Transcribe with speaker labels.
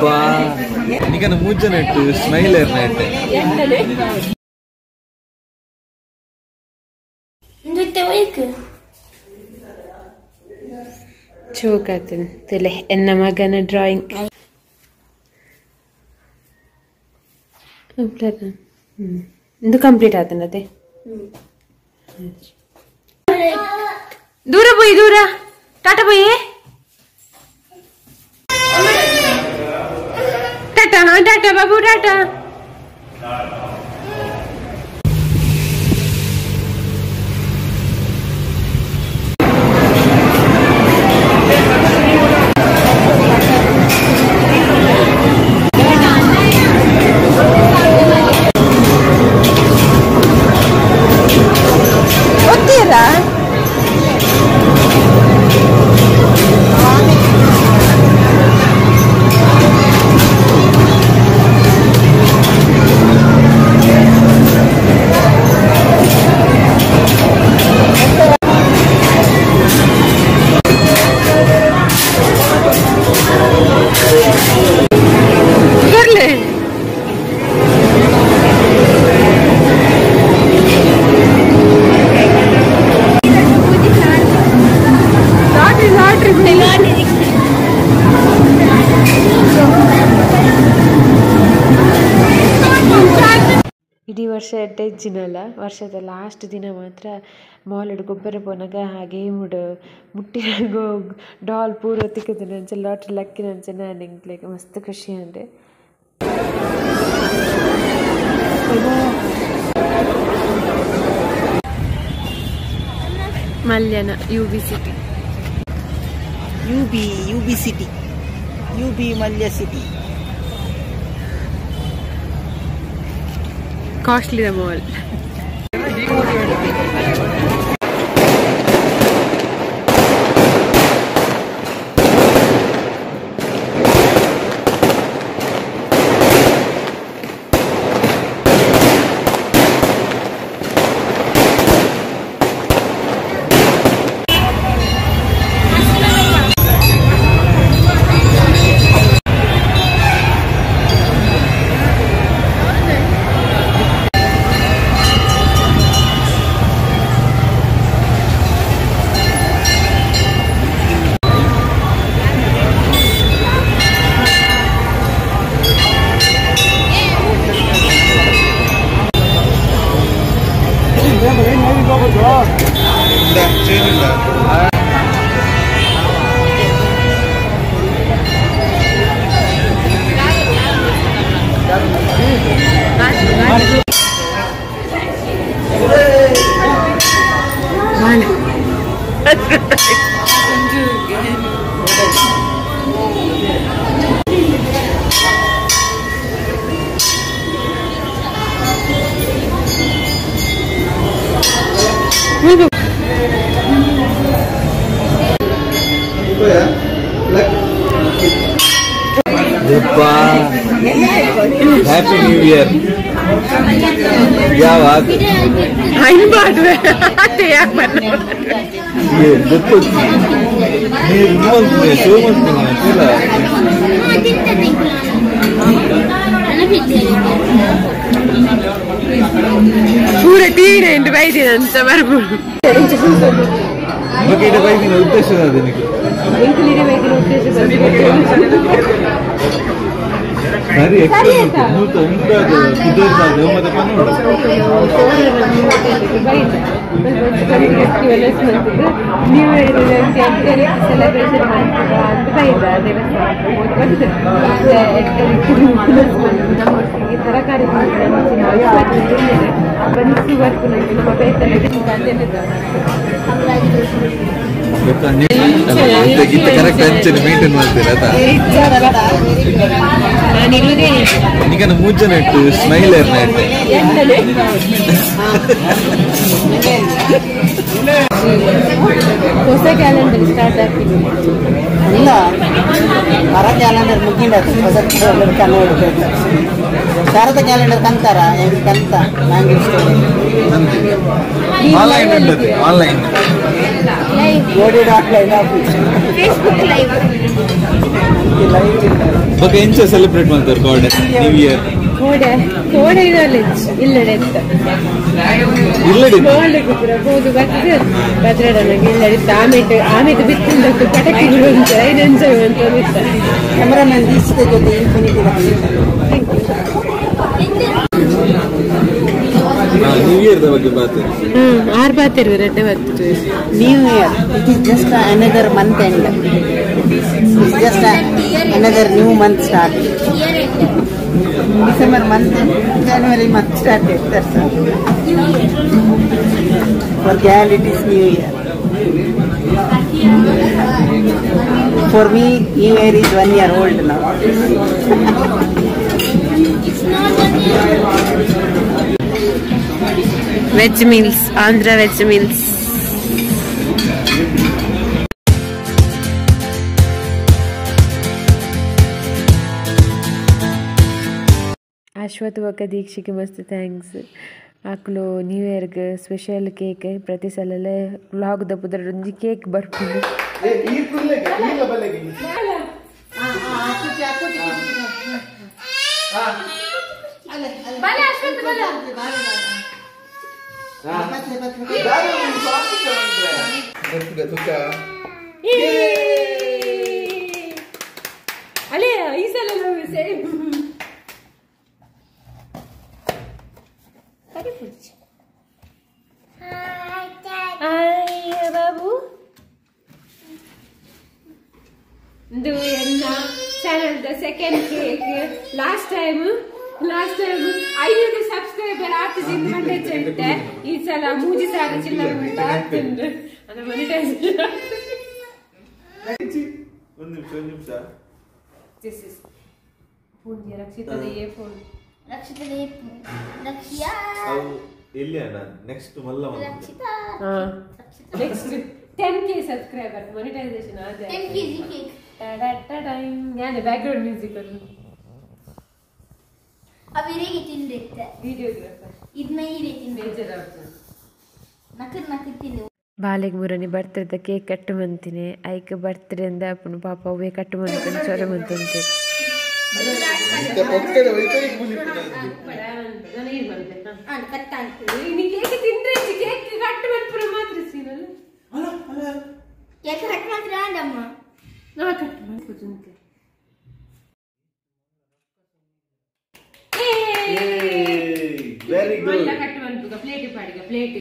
Speaker 1: ಯಪ್ಪಾ ನಿಕನ ಮೂಜನ ಇಟ್ಟು ಸ್ಮೈಲ್ ಏರ್ನ ಇಟ್ಟೆ
Speaker 2: ಚೋಕಾತನ್ ತಲೆ ಎನ್ನ ಮಗನ ಡ್ರಾಯಿಂಗ್ ಇದು ಕಂಪ್ಲೀಟ್ ಆತನತೆ ದೂರ ಪೋಯಿ ದೂರ ಟಾಟಾ ಪೋಯಿ ಟಾಟಾ ಹಾ ಟಾಟಾ ಬಾಬು ಟಾಟಾ ಇಡೀ ವರ್ಷ ಎಡ್ಡೆಜ್ಜಿನಲ್ಲ ವರ್ಷದ ಲಾಸ್ಟ್ ದಿನ ಮಾತ್ರ ಮಾಲ್ ಗೊಬ್ಬರ ಪೋನಾಗ ಹಾಗೆ ಮುಡು ಮುಟ್ಟಿನಾಗ ಡಾಲ್ ಪೂರ ತಿಕ್ಕದ ಲಾಟ್ರಿ ಲಕ್ಕಿನಂಚ ನಾನು ಎಂಕ್ಲೆಗ್ ಮಸ್ತ್ ಖುಷಿ ಅಂಡೆ ಮಲ್ಯನ U B city
Speaker 3: U B city U B Mallya city
Speaker 2: costly the mall.
Speaker 1: Happy new year. ಯಾವ
Speaker 2: ಪೂರ ಟೀನ ಎಂಟು ಬೈದಿನ ಅಂತ ಬರ್ಬೋದು.
Speaker 1: ಬೈದಿನ ಉದ್ದೇಶ ನಿಮಗೆ ಸರಿ
Speaker 2: ಸೆಲೆಬ್ರೇಷನ್ ನಮ್ಮೊಟ್ಟಿಗೆ ತರಕಾರಿ
Speaker 1: ಕರೆಕ್ಟ್ ಮಾಡ್ತೀರಾ ನಿಕನ ಮೂಜನ ಇಟ್ಟು ಸ್ಮೈಲ್ ಏರ್ನ ಇಟ್ಟೆ.
Speaker 2: ಹೊಸ ಕ್ಯಾಲೆಂಡರ್ ಸ್ಟಾರ್ಟ್ ಆಗ್ತಿದೆ
Speaker 3: ಇಲ್ಲ, ಮರ ಕ್ಯಾಲೆಂಡರ್ ಮುಗಿಂಡ ಹೊಸ ಕ್ಯಾಲೆಂಡರ್ ಕನ್ನಡ ಶಾರದ ಕ್ಯಾಲೆಂಡರ್ ಕಂತಾರ ಹೆಂಗೆ ಕಂತ ನಂಗೆ ಇಷ್ಟ.
Speaker 1: ಆನ್ಲೈನ್ ಉಂಟದೆ, ಆನ್ಲೈನ್
Speaker 3: ಓಡಿ dot line office
Speaker 4: Facebook live.
Speaker 1: ಬೊಕ ಎಂಚ ಸೆಲೆಬ್ರೇಟ್ ಮಾಡ್ತಾರೆ ಕೋಡೆ ನ್ಯೂ ಇಯರ್?
Speaker 2: ಕೋಡೆ ಕೋಡೆ ನಾಲೆಜ್ ಇಲ್ಲಡೆ ಇತ್ತ.
Speaker 1: ಇಲ್ಲಡಿ.
Speaker 2: ಮಾಲ್ಗ್ ಪೂರ ಪೋದು ಬತ್ತ್ ಭದ್ರಡನಗೆ ಇಲ್ಲಡಿತ್ತ. ಆಮೇಟ್ ಆಮೇಟ್ ಬಿತ್ತಿಂದಕ್ಕು ಪಟಕಿಗಳು ಉಂಟು ಐನ್ ಎಂಜಾಯ್ ಮಂತೊಂದಿತ್ತ.
Speaker 3: ಕ್ಯಾಮರಾಮನ್ ದೀಕ್ಷಿತ ಜೊತೆ ಇನ್ಫಿನಿಟಿ.
Speaker 1: ನ್ಯೂ ಇಯರ್ the ಬಗ್ಗೆ ಬಾತೆ.
Speaker 2: ಆರ್ ಬಾತಿರ್ವೆ ರೆಡ್ಡೆ ಬರ್ತದೆ.
Speaker 3: New year, it is just another month end. It's just another new month start. December month end, January month started. That's all. For gal it is new year. For me, new year is 1 year old now.
Speaker 2: Veg meals, Andhra veg meals. Ashwath ಬೊಕ್ಕ ದೀಕ್ಷೆಗೆ ಮಸ್ತ್ thanks. ಅಕ್ಲು new ಇಯರ್ಗ್ special cake, ಪ್ರತಿ ಸಲಲ vlog ದ ಪುದರ್ ಒಂಜಿ cake ಬರ್ಪುಂಡು. ಅಲೇ ಈ ಸಲ ಸೇಮ್. ಬಾಬು ಇದು ಎನ್ನ channel the second cake. Last time 500 subscriber ಆತಿಜಿಂದ ಮಂಡೆ ಚೆಂಟೆ. ಈ ಸಲ ಮೂಜಿ ಸಾವಿರ ಚಿಲ್ಲರೆ ಉಂಟು ಆಗ್ತುಂಡು ಅನ್ನ ಮೊನಿಟೈಸ್.
Speaker 1: ಒಂದು ನಿಮಿಷ, ಒಂದು ನಿಮಿಷ.
Speaker 2: This is phone ರಕ್ಷಿತದ A phone.
Speaker 4: ರಕ್ಷಿತದ ರಕ್ಷಿಯಾ.
Speaker 1: ಅವು ಎಲ್ಲಿ ಅಣ್ಣ ನೆಕ್ಸ್ಟ್ ಮಲ್ಲ.
Speaker 4: Rakshita.
Speaker 2: Next 10K subscriber monetisation ಆದ.
Speaker 4: 10 ಕೆಜಿ ಕೇಕ್.
Speaker 2: ನಾನು ಬ್ಯಾಕ್ಗ್ರೌಂಡ್ ಮ್ಯೂಸಿಕ್ ಅನ್ನು
Speaker 4: ಅವಿರಿಗೆ ತಿಂದಿತ್ತೆ.
Speaker 2: ವಿಡಿಯೋಗ್ರಾಫರ್.
Speaker 4: ಇದನ್ನ ಹೀರೆ ತಿಂದೆ.
Speaker 2: ಬೇಜಾರಾಗ್ತದೆ.
Speaker 4: ನಕರ್ ನಕರ್ ತಿಂದೆ.
Speaker 2: ಬಾಲೆಗ್ ಮುರನಿ ಬರ್ತ್ಡೇದ ಕೇಕ್ ಕಟ್ ಮಂತಿನಿ. ಐಕ್ ಬರ್ತ್ಡೇ ಅಂದ ಅಪ್ಪನು ಪಾಪ ಅವೇ ಕಟ್ ಮಂತ್ಕೊಂಡು ಚೊರ ಮಂತಂತೆ. ಕೇಕ್ ತಿಂದ್ರೆ ಕೇಕ್ ಕಟ್ ಮನ್ಪುರ ಮಾತ್ರ ಸೀನಲ್ಲ.
Speaker 4: ಕೇಕ್ ಕಟ್ ಮಾತ್ರ ಅಂದಮ್ಮ.
Speaker 2: ನಾ ಕಟ್ ಮಾಡ್ಕೊ.
Speaker 1: Very good.
Speaker 2: Cut ಮನ್ಪುಗ ಪ್ಲೇಟ್ ಪಾಡಿಗ ಪ್ಲೇಟ್.